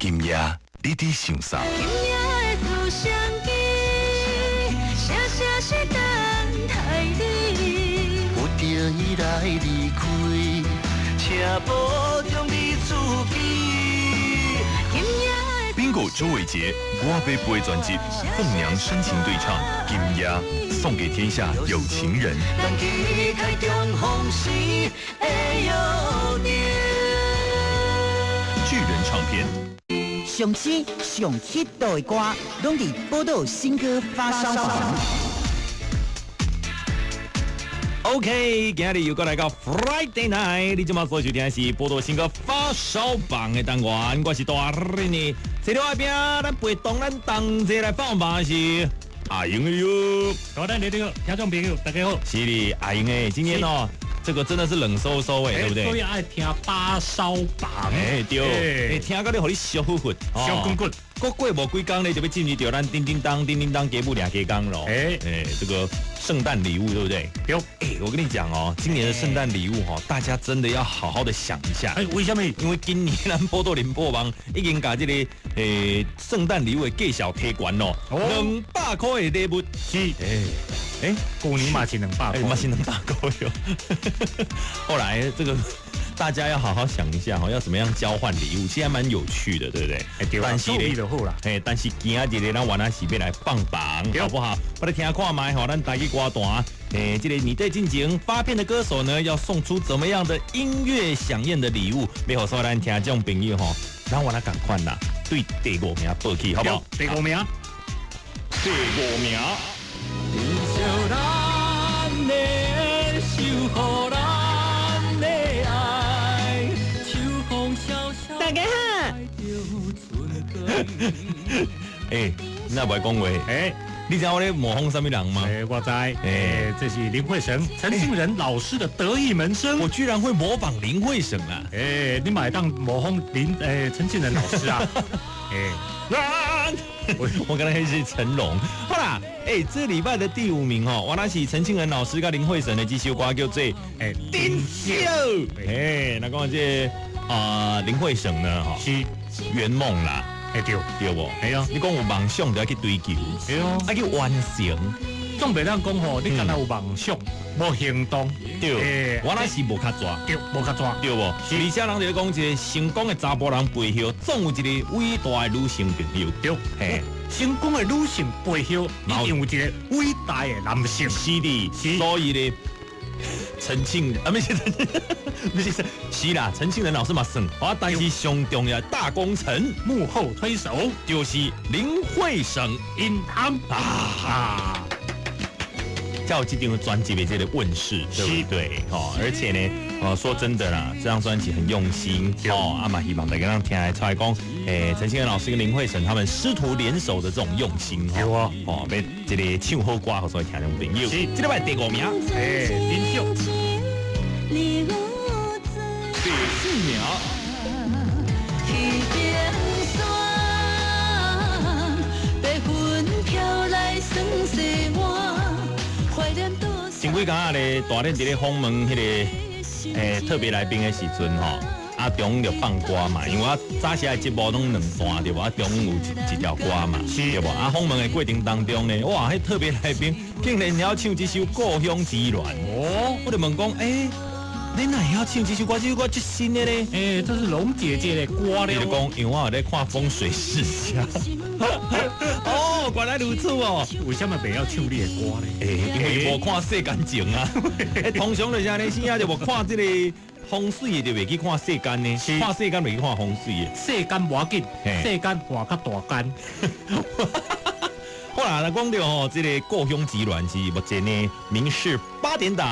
今夜你佇想啥？今夜的照相機，聲聲是等待你。有著伊來離開，請保重你自己。今夜的 Bingo 周偉傑，我欲飛專輯，鳳娘深情對唱《今夜》，送給天下有情人。咱期待重逢時的約定。巨人唱片。上新上 hit 的歌，攏佇寶島新歌發燒榜。 OK，今日又閣來到 Friday Night，你這馬所收聽的是寶島新歌發燒榜的單元，我是大瑞呢。這裡外邊，咱陪同咱同齊來放榜的是阿英的喲。好，咱這個聽眾朋友，大家好。是的，阿英誒，今天哦，這個真的是冷颼颼誒，對不對？所以愛聽發燒榜。哎對，聽到你予你燒呼呼，燒滾滾。閣過無幾工咧，就欲進入著咱叮叮當、叮叮當雞母掠雞工囉。哎哎，這個聖誕禮物對不對？對。哎，我跟你講哦，今年的聖誕禮物哈，大家真的要好好的想一下。哎，為什麼？因為今年咱寶島聯播網已經共這個聖誕禮物的價數提懸囉，200塊的禮物。是。哎哎，舊年嘛是兩百塊，嘛是200塊喲。後來這個。大家要好好想一下哈，要怎麼樣交換禮物，其實還蠻有趣的，對不對？但是呢，哎，但是今仔日咧，咱原來是欲來放榜，好不好？我來聽看覓吼，咱台語歌壇，哎，這個你對進前發片的歌手呢，要送出怎麼樣的音樂饗宴的禮物？欲予所有咱聽眾朋友吼，咱原來仝款啦，對第五名報起，好不好？第五名，第五名。咱的守護咱的愛，秋風蕭蕭。大家好。哎，你若無愛講話？哎，你知我咧模仿啥物人嗎？哎，我知。哎，這是林慧省，陳慶仁老師的得意門生。我居然會模仿林慧省啊！哎，你嘛會當模仿林哎陳慶仁老師啊？哎，我剛才是成龍。好啦，哎，這禮拜的第五名哦，原來是陳慶仁老師佮林慧省的這首歌叫做《珍惜》。哎，那講這啊林慧省呢？哈，是圓夢啦。哎對，對無？係啊，你講有夢想就愛去追求，對啊，愛去完成。總袂當講吼，你敢若有夢想，無行動，對，我那是無較濟，對，無較濟，對無？而且人就講一個成功的查埔人背後，總有一個偉大的女性朋友，對，嘿，成功的女性背後，一定有一個偉大的男性，是的，所以呢，陳慶啊，不是陳，不是是啦，陳慶仁老師嘛算，啊，但是上重要大功臣幕後推手就是林慧省𪜶翁啊。才有這張專輯的這個問世，對不對？哦，而且呢，哦，說真的啦，這張專輯很用心哦，啊嘛希望大家攏聽會出來講，誒，陳慶仁老師跟林慧省他們師徒聯手的這種用心，對啊，哦，欲這個唱好歌，予所有聽眾朋友。是，這禮拜第五名，哎，林秀，第四名。天山，白雲飄來算世我。前幾工仔咧，大練佇咧訪問彼個特別來賓的時陣吼，阿中就放歌嘛，因為我早時的節目攏兩段對無？啊中有一條歌嘛，對無？啊訪問的過程當中呢，哇，彼特別來賓竟然會曉唱這首《故鄉之戀》哦，我就問講，欸，你哪會曉唱這首歌？這首歌足新的咧？欸，這是龍姐姐的歌咧。伊就講，因為我有咧看風水世家。哦，原來如此哦。為什麼袂曉唱你的歌咧？欸，因為無看世間情啊。欸，通常就是按呢，生仔就無看這個風水的，就袂去看世間呢。看世間袂去看風水的。世間無要緊，世間換較大間。好啦，那講著吼，這個故鄉之戀是目前的民視八點檔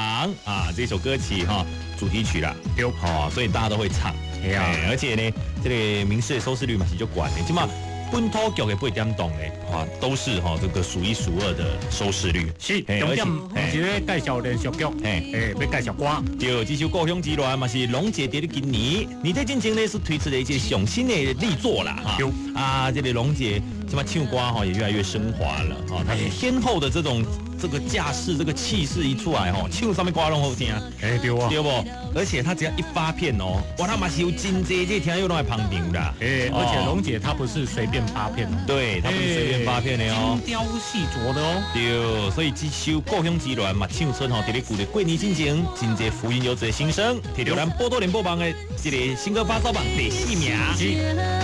啊，這首歌曲哈主題曲啦，對，吼，所以大家都會唱。對啊，而且呢，這個民視的收視率嘛是足懸的，起碼本土劇的八點檔咧，啊，都是哈這個數一數二的收視率。是，重點毋是咧介紹連續劇，欸，欲介紹歌。對，這首《故鄉之戀》嘛是龍姐佇咧今年，年底進前咧是推出的一個上新的力作啦，哈。啊，這個龍姐。這擺唱歌吼也越來越升華了，哦，他天后的這種這個架勢、這個氣勢一出來吼，唱啥物歌攏好聽，欸對啊，對無？而且他只要一發片哦，哇，他嘛是有真濟這聽友攏來捧場啦。欸，而且龍姐她不是隨便發片哦，對，她不是隨便發片的哦，精雕細琢的哦。對，所以這首《故鄉之戀》嘛，唱出吼，佇咧舊曆過年進前，真濟浮雲遊子的心聲，摕著咱寶島聯播網的這個新歌發燒榜第四名。第三名。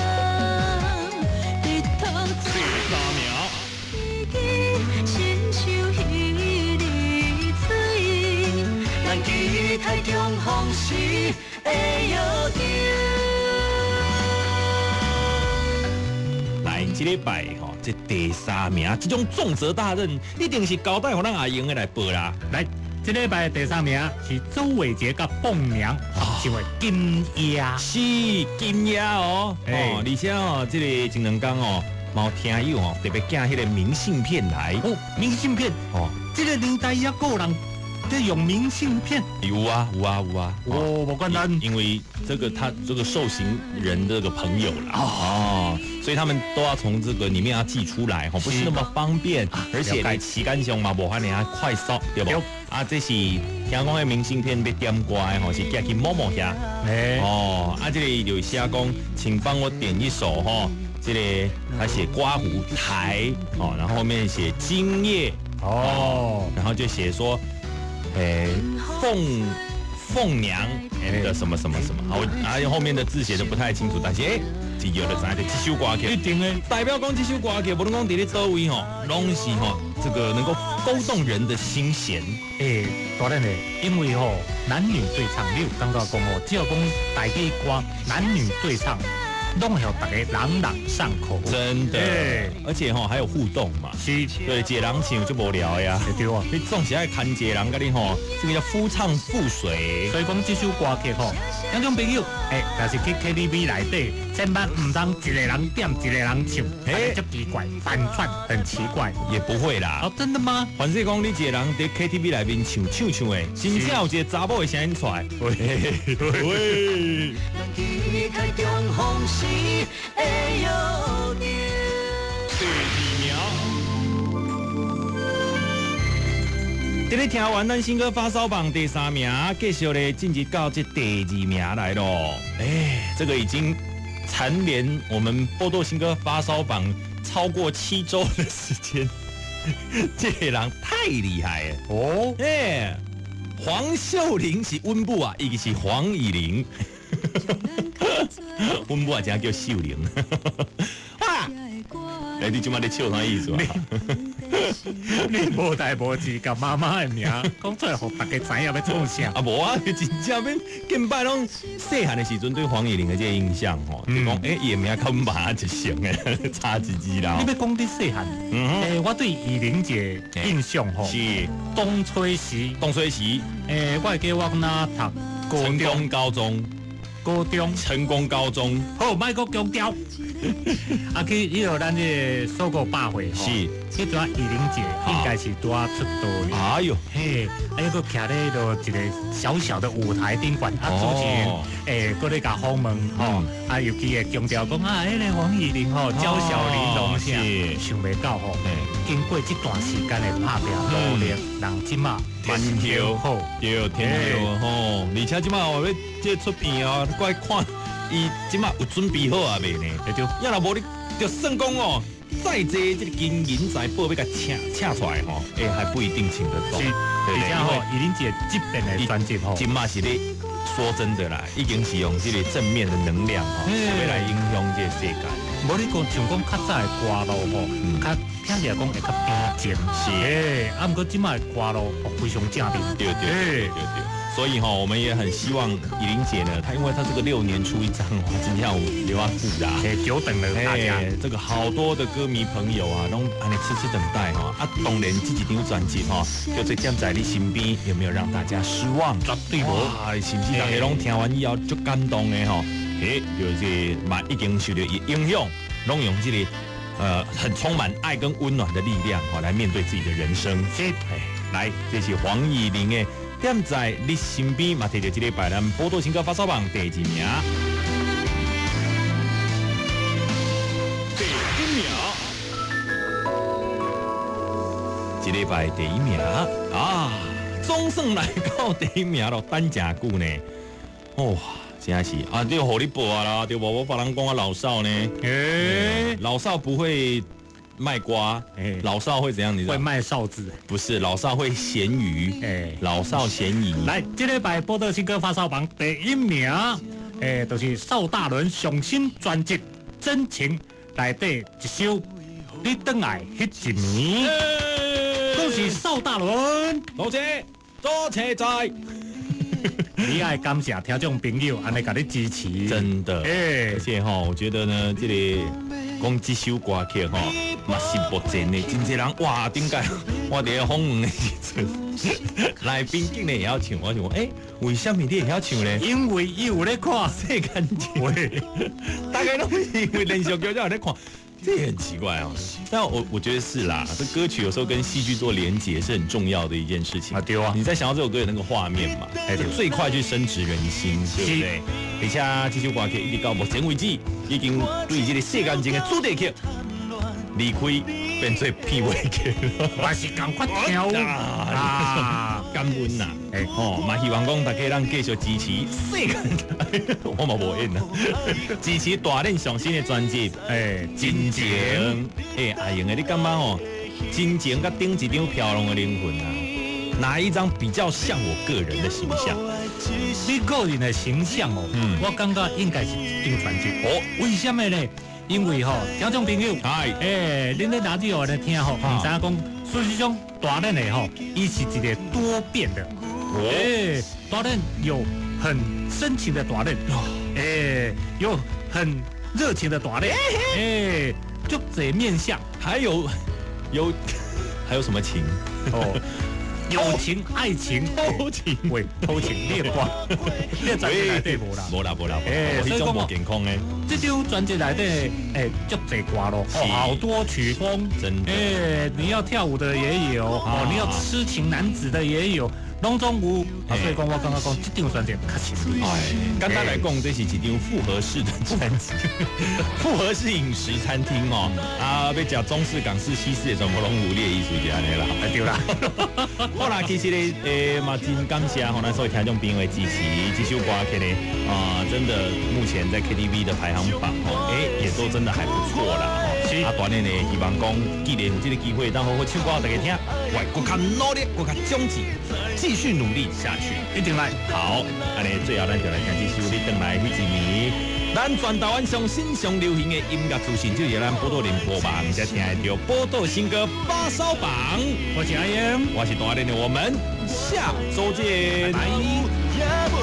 來，這禮拜吼，這第三名，這種重責大任，一定是交代予咱阿英的來報啦。來，這禮拜第三名是周偉傑佮鳳娘合唱的《今夜》，是今夜哦，哦，而且哦，這個前兩天哦，嘛有聽友哦，特別寄彼個明信片來。哦，明信片哦，這個年代猶閣有人在用明信片？有啊，有啊，有啊。哦，無簡單，因為這個他這個受刑人這個朋友啦，哦，所以他們都要從這個裡面要寄出來，吼，不是那麼方便，而且咧時間上嘛無法爾快速，對無？啊，這是聽講的明信片欲點歌的吼，是寄去某某遐，哦，啊，這裡就寫講，請幫我點一首吼，這個他寫刮胡台，哦，然後後面寫今夜，哦，然後就寫說。欸，鳳娘的什麼什麼什麼，好，啊，後面的字寫的不太清楚，但是欸，一搖就知影，這首歌曲一定的，代表講這首歌曲，無論講佇咧佗位吼，攏是吼，這個能夠勾動人的心弦。欸，當然嘞，因為吼男女對唱，你有感覺講哦，只要講台語歌男女對唱，攏會予大家朗朗上口，真的，而且吼還有互動嘛，是，對，一個人唱就無聊呀，對啊，你總是愛牽一個人佮你吼，這個叫夫唱婦隨。所以講這首歌曲吼，聽眾朋友，欸，若是去 KTV 內底，千萬毋通一個人點一個人唱，欸，這奇怪，反串很奇怪，也不會啦。哦，真的嗎？反正講你一個人佇 KTV 內面唱唱唱的，真正有一個查某的聲音出來，喂喂。第二名，佇咧聽完咱新歌發燒榜第三名，繼續咧進入到這第二名來咯。欸，這個已經蟬聯我們寶島新歌發燒榜超過7週的時間，這個人太厲害了哦！欸，黃秀玲是阮母啊，伊是黃以玲。阮母啊，真叫秀玲。啊！欸，你這擺咧笑啥意思啊？你無代無誌，共媽媽的名講出來，予大家知影欲創啥？啊，無啊，真正免近擺攏細漢的時陣對黃以玲的這個印象吼，就講欸，伊的名佮阮媽一成的，差一字啦。你欲講你細漢，欸，我對以玲姐印象吼，是當初時，當初時，欸，我會記我若讀成功高中。高中，成功高中，好，莫閣強調。啊，去彼落咱這個首歌百會，是，彼陣以玲姐應該是拄仔出道。哎喲，嘿，啊，伊閣徛咧彼落一個小小的舞台頂懸，啊，主持人，欸，閣咧共訪問，吼，啊，尤其會強調講啊，彼個黃以玲吼，嬌小玲瓏啥，想袂到吼，經過這段時間的拍拚努力，人這馬天后好，對，天后吼，而且這馬哦，欲這出片哦，過來看，伊這馬有準備好啊未呢？對，要若無你就算講哦，再濟這個金銀財寶欲共請請出來吼，欸，還不一定請得動。是，而且吼，以玲姐這邊的專輯吼，這馬是咧說真的啦，已經是用這個正面的能量吼，欲來影響這個世界。無你講像講較早的歌路吼，較聽起來講會較平靜，是，欸，啊，毋過這馬的歌路非常正面，對對對對對。所以哈，我們也很希望以玲姐呢，她因為她這個6年出一張，哇，真的有留啊富啦，久等了大家。這個好多的歌迷朋友啊，攏按呢痴痴等待哈，啊，當然這幾張專輯哈，叫做踮在你身邊，有沒有讓大家失望？絕對無，甚至大家攏聽完以後足感動的吼，欸，就是嘛已經受到影響，攏用這個很充滿愛跟溫暖的力量哈，來面對自己的人生。是，來，這是黃以玲的。踮在你身邊，嘛摕著這禮拜咱寶島新歌發燒榜第二名。第一名。這禮拜第一名啊，總算來到第一名咯，等誠久呢。哇，真的是啊，你予你報啊啦，對無？我別人講我老少呢，老少不會賣瓜，老少會怎樣？你知道？會賣哨子？不是，老少會鹹魚。老少咸宜。來，這禮拜寶島新歌發燒榜第一名，就是邵大倫上新專輯《真情》內底一首《你轉來彼一暝》。恭喜邵大倫，多謝，多謝在。你愛感謝聽眾朋友，按呢共你支持，真的。而且吼，我覺得呢，這個講這首歌曲吼，嘛是目前的真濟人哇，頂屆我佇咧訪問的時陣，來賓竟然會曉唱，我想講，為啥物你會曉唱呢？因為伊有咧看世間情，大概攏是因為連續劇才有咧看。這也很奇怪哦，但我覺得是啦，這歌曲有時候跟戲劇做連結是很重要的一件事情啊。對啊，你在想到這首歌有那個畫面嘛，最快去深植人心，對不對？而且這首歌曲一直到目前為止，已經對這個世間情的主題曲離開變做片尾曲，還是仝款聽啊，感恩呐！哦，嘛希望講大家咱繼續支持世間，我嘛無緣啊，支持大練上新的專輯，真情，阿英的，你感覺哦，真情佮頂一張飄浪的靈魂啊，哪一張比較像我個人的形象？你個人的形象哦，我感覺應該是這張專輯。哦，為什麼呢？因為吼，聽眾朋友，恁咧哪子哦咧聽吼，毋知影講，事實上大練的吼，伊是一個多變的，大練有很深情的大練，有很熱情的大練，足濟面向，還有有還有什麼情？哦。友情、愛情、偷情，喂，偷情，你會掛？你專輯內底無啦？無啦，無啦，所以講無健康的。這張專輯內底，足濟歌咯，好多曲風，真的。你要跳舞的也有，哦，你要痴情男子的也有，攏總有。啊，所以講我感覺講這張專輯較實力。簡單來講，這是一張複合式的專輯，複合式飲食餐廳哦。啊，欲食中式、港式、西式的全部攏有，你的意思是按呢啦？對啦。好啦，其實咧，嘛真感謝吼，咱所有聽眾朋友的支持，這首歌曲咧，啊，真的目前在 KTV 的排行榜哦，也都真的還不錯啦。啊，當然呢，希望講，既然有這個機會，當好好唱歌，大家聽，我閣較努力，閣較長進，繼續努力下去，一定來。好，按呢，最後咱就來聽這首《你轉來彼一暝》。咱全台灣上新上流行的音樂資訊，就是咱寶島聯播網才聽得著寶島新歌發燒榜。我是阿英，我是大練的，我們下週見。拜拜。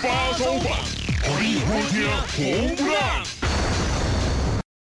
发烧榜，予你好听红不让。